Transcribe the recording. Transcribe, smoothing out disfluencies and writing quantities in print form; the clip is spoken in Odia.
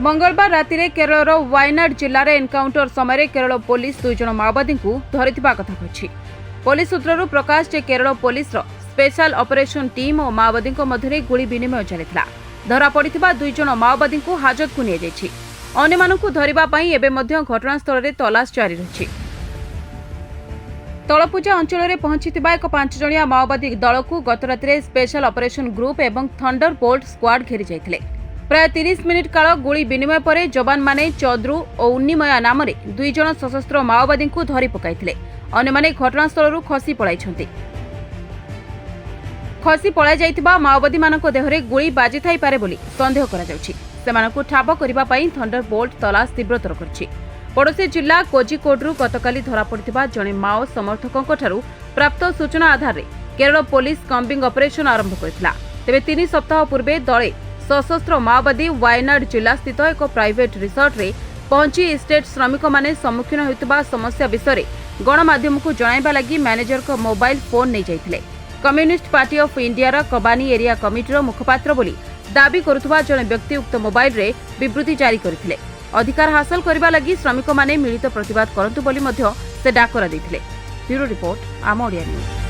ମଙ୍ଗଳବାର ରାତିରେ କେରଳର ୱାୟନାଡ ଜିଲ୍ଲାରେ ଏନ୍କାଉଣ୍ଟର ସମୟରେ କେରଳ ପୋଲିସ 2 ଜଣ ମାଓବାଦୀଙ୍କୁ ଧରିଥିବା କଥା କହିଛି। ପୋଲିସ ସୂତ୍ରରୁ ପ୍ରକାଶ ଯେ କେରଳ ପୋଲିସର ସ୍ପେଶାଲ ଅପରେସନ ଟିମ୍ ଓ ମାଓବାଦୀଙ୍କ ମଧ୍ୟରେ ଗୁଳି ବିନିମୟ ଚାଲିଥିଲା। ଧରାପଡ଼ିଥିବା 2 ଜଣ ମାଓବାଦୀଙ୍କୁ ହାଜତକୁ ନିଆଯାଇଛି। ଅନ୍ୟମାନଙ୍କୁ ଧରିବା ପାଇଁ ଏବେ ମଧ୍ୟ ଘଟଣାସ୍ଥଳରେ ତଲାସ ଜାରି ରହିଛି। ତଳପୁଜା ଅଞ୍ଚଳରେ ପହଞ୍ଚିଥିବା ଏକ 5 ଜଣିଆ ମାଓବାଦୀ ଦଳକୁ ଗତରାତିରେ ସ୍ପେଶାଲ ଅପରେସନ ଗ୍ରୁପ୍ ଏବଂ ଥଣ୍ଡର ବୋଲ୍ଟ ସ୍କ୍ୱାଡ୍ ଘେରି ଯାଇଥିଲେ। ପ୍ରାୟ 30 ମିନିଟ୍ କାଳ ଗୁଳି ବିନିମୟ ପରେ ଯବାନମାନେ ଚନ୍ଦ୍ରୁ ଓ ଉନ୍ନିମୟା ନାମରେ 2 ଜଣ ସଶସ୍ତ୍ର ମାଓବାଦୀଙ୍କୁ ଧରି ପକାଇଥିଲେ। ଅନ୍ୟମାନେ ଘଟଣାସ୍ଥଳରୁ ଖସି ପଳାଇଛନ୍ତି। ଖସି ପଳାଇଯାଇଥିବା ମାଓବାଦୀମାନଙ୍କ ଦେହରେ ଗୁଳି ବାଜିଥାଇପାରେ ବୋଲି ସନ୍ଦେହ କରାଯାଉଛି। ସେମାନଙ୍କୁ ଠାବ କରିବା ପାଇଁ ଥଣ୍ଡର ବୋଲ୍ଟ ତଲାସ ତୀବ୍ରତର କରିଛି। ପଡ଼ୋଶୀ ଜିଲ୍ଲା କୋଜିକୋଡରୁ ଗତକାଲି ଧରାପଡ଼ିଥିବା ଜଣେ ମାଓ ସମର୍ଥକଙ୍କଠାରୁ ପ୍ରାପ୍ତ ସୂଚନା ଆଧାରରେ କେରଳ ପୋଲିସ କମ୍ବିଂ ଅପରେସନ ଆରମ୍ଭ କରିଥିଲା। ତେବେ 3 ସପ୍ତାହ ପୂର୍ବେ ଦଳେ ସଶସ୍ତ୍ର ମାଓବାଦୀ ୱାୟନାଡ ଜିଲ୍ଲାସ୍ଥିତ ଏକ ପ୍ରାଇଭେଟ ରିସର୍ଟରେ ପହଞ୍ଚି ଇଷ୍ଟେଟ୍ ଶ୍ରମିକମାନେ ସମ୍ମୁଖୀନ ହେଉଥିବା ସମସ୍ୟା ବିଷୟରେ ଗଣମାଧ୍ୟମକୁ ଜଣାଇବା ଲାଗି ମ୍ୟାନେଜରଙ୍କ ମୋବାଇଲ ଫୋନ୍ ନେଇଯାଇଥିଲେ। କମ୍ୟୁନିଷ୍ଟ ପାର୍ଟି ଅଫ୍ ଇଣ୍ଡିଆର କବାନୀ ଏରିଆ କମିଟିର ମୁଖପାତ୍ର ବୋଲି ଦାବି କରୁଥିବା ଜଣେ ବ୍ୟକ୍ତି ଉକ୍ତ ମୋବାଇଲରେ ବିବୃତ୍ତି ଜାରି କରିଥିଲେ। ଅଧିକାର ହାସଲ କରିବା ଲାଗି ଶ୍ରମିକମାନେ ମିଳିତ ପ୍ରତିବାଦ କରନ୍ତୁ ବୋଲି ମଧ୍ୟ ସେ ଡାକରା ଦେଇଥିଲେ। ବ୍ୟୁରୋ ରିପୋର୍ଟ, ଆମ ଓଡ଼ିଆ ନ୍ୟୁଜ୍।